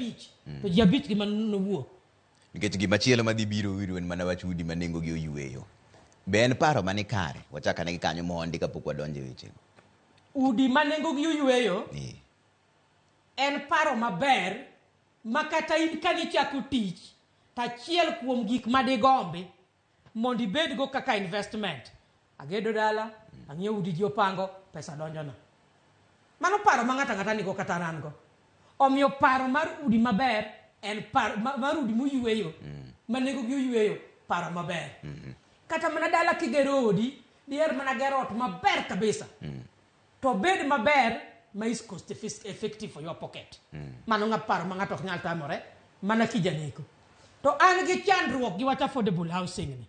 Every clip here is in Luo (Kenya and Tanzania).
abich to ji abich gima nowuo. Nikech gimachielo madhi biro iru en mana wach udi ma nengogi oyueyo. Be en paro mani kare? Wachak ane gi kanyo mondi kapok wadonjo e wechego. Udi ma nengogi oyueyo Eh. en paro maber ma kata in kanichako tich to achiel kuom gik madigombi mondo ibedgo kaka investment. Agedo dala, ang'iewo udi ji opango, pesa donjona. Mano paro ma ng'ato ang'ata nigo kata an an go. Omiyo paro mar udi maber en paro mar udi moyueyo ma nengogi oyueyo paro maber. Kata mana dala kigero odi, diher mana gero ot maber kabisa. To obed maber ma is cost effective for your pocket. Mano ng'a paro ma ng'ato ok nyal tamore mana kijaneko. To an gi chandruok gi wach affordable housing ni.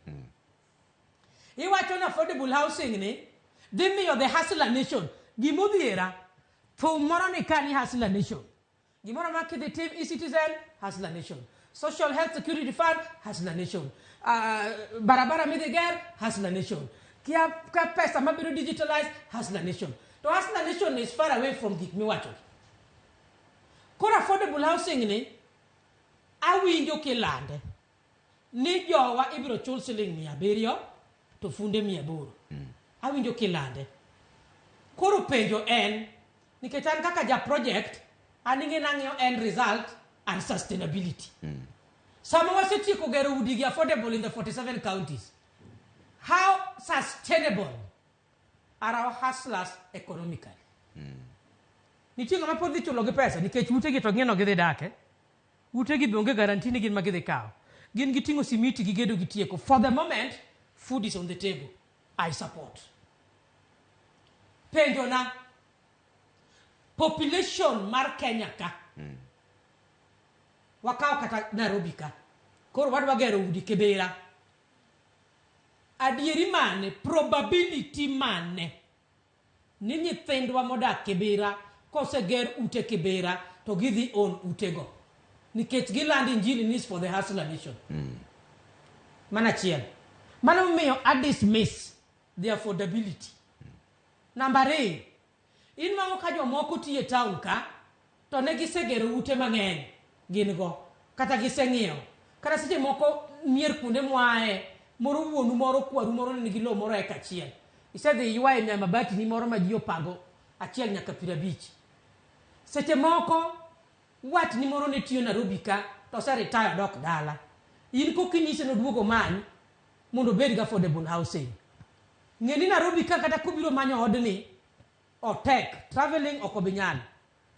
Iwacho ni affordable housing ni dhi miyo the hustler nation gimodhiera thum moro ni ka ni hustler nation. Gimoro ma kidhi tim e-citizen hustler nation. Social health security fund hustler nation. Barabara midhi ger hustler nation. Kia ka pesa mabiro digitalize hustler nation. To hustler nation is far away from gik miwacho. Koro affordable housing ni awinjo kilande ni jowa ibiro chul siling 700 to funde 800. Awinjo kilande. Koro penjo en nikech an kaka ja project an ing'e nang'iyo end result and sustainability. Sama wasetieko gero udi gi affordable in the 47 counties, how sustainable are our hustlers economically? Nitie ng'ama pod dhi chulo gi pesa nikech utegi to ging'e gidhi dake. Utegi be onge guarantee ni gin ma gidhi kawo. Gin giting'o simiti gigedo gitieko. For the moment, food is on the table. I support. Penjo na, population mar Kenya ka, wakaw kata Nairobi ka, koro wadwa gero udi Kibera. Adieri mane, probability mane ni nyithindwa modak Kibera koseger ute Kibera to gidhi own utego nikech gilando injili ni is for the hustler nation. Mano achiel. Mano momiyo a dismiss the affordability. Namba ariyo, inwang'o ka jomoko tiyo e town ka to ne gisegero ute mang'eny gin go kata giseng'iewo kata seche moko mier kuonde mwae moro wuonu moro kwaru moro ne nigi lowo moro eka achiel isedhi iywaye nya mabati ni moro ma ji opango achiel nyaka 50. Seche moko watni moro ne tiyo Nairobi ka to ose retire odok dala. In kokinyise noduog omany mondo obed gi affordable housing. Ng'e ni Nairobi ka kata kobiro manyo odni otek, travelling ok obi nyalo.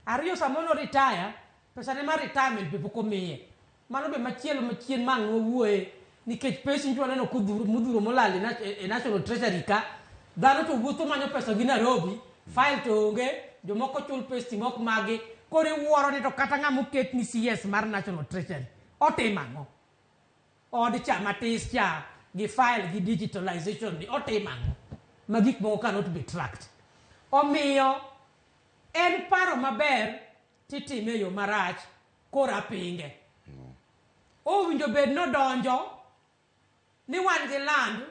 Ariyo sama no retire, pesa ne mar retirement be pok omiye. Mano be machielo machien ma ang' wawuoye nikech pes nyocha waneno kodhuro modhuro molal e National Treasury ka. Dhano to wuotho manyo pesa gi Nairobi, file to onge, jomoko chul pes mok magi. Koro iwuoro ni to kata ng'ama oket ni CS mar National Treasury, otimo ang'o? Od cha matis cha gi file gi digitalization ni otimo ang'o? Ma gik moko cannot be tracked. Omiyo en paro maber titime e yo marach koro apinge. Owinjo bed nodonjo ni wan gi land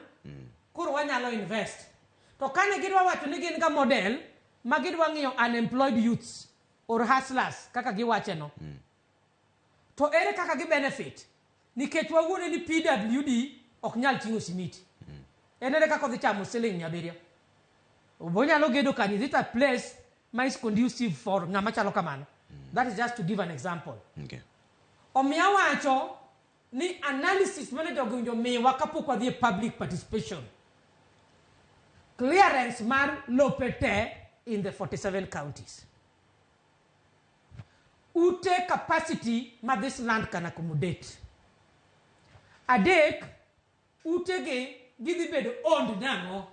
koro wanyalo invest. To kane gidwa wacho ni gin ga model ma gidwa ng'iyo unemployed youths or hustlers kaka giwache no. To ere kaka gi benefit? Nikech wawuone ni PWD ok nyal ting'o simiti. En ere kaka odhi chamo siling 700? Onyalo gedo kanyo. Is it a place ma is conducive for ng'ama chalo kamano? That is just to give an example. Omiyo awacho ni analysis mane jogi owinjo miwa kapok wadhi e public participation. Clearance mar lope te in the 47 counties. Ute capacity ma this land can accommodate. Adek, utegi gidhi bedo owned nang'o?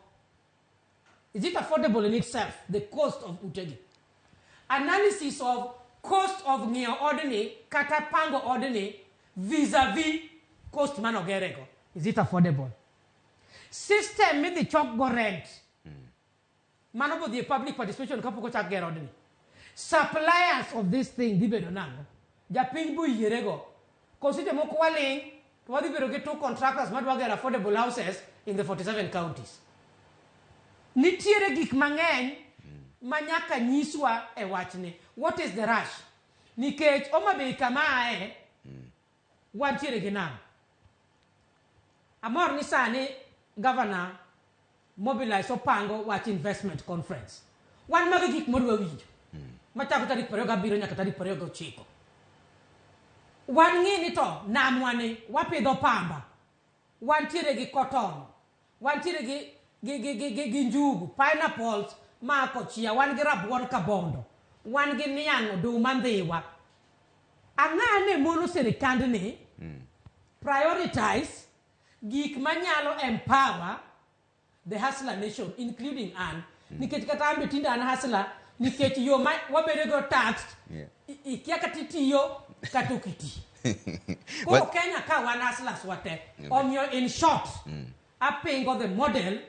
Is it affordable in itself, the cost of utegi? Analysis of cost of ng'iewo odni kata pango odni vis-a-vis cost manogerego. Is it affordable? System midhi chok go rent. Mano bodhi e public participation kapok ochak ger odni. Suppliers of this thing dhi bedo nang'o? Japiny boyierego. Ko seche moko waling' to wadhi bedo gi two contractors madwa gero affordable houses in the 47 counties. Nitiere gik mang'eny ma nyaka nyiswa e wachni. What is the rush? Nikech Homa Bay kama ae, wantiere gi nam. Amor ni sani governor mobilize opango wach investment conference. Wan mago e gik mwadwa winjo. Machako tarik 27 nyaka tarik 29. Wan ng'i ni to namwa ni wapidho pamba. Wantiere gi cotton. Wantiere gi gi gi gi gi, gi njugu, pineapples ma kochia, wan gi rabuon kabondo. Wan gi niang' oduma ndhiwa. Ang'a ne mono sirikandni prioritize gik manyalo empower the hustler nation including an nikech kata an be tinde an hustler nikech yo ma wabedo go taxed ikia kata itiyo kata ok iti koro Kenya ka wan hustlers wate omiyo in short apingo the model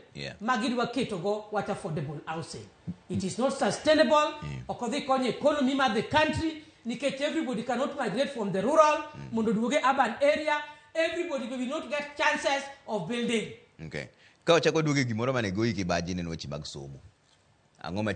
ma gidwa ketogo wach affordable housing it is not sustainable ok odhi konyo economy mar the country nikech everybody cannot migrate from the rural mondo oduoge urban area everybody will not get chances of building Okay. Ka wachako duogo e gimoro mane goyi kibaji ne en weche mag somo. Ang'o ma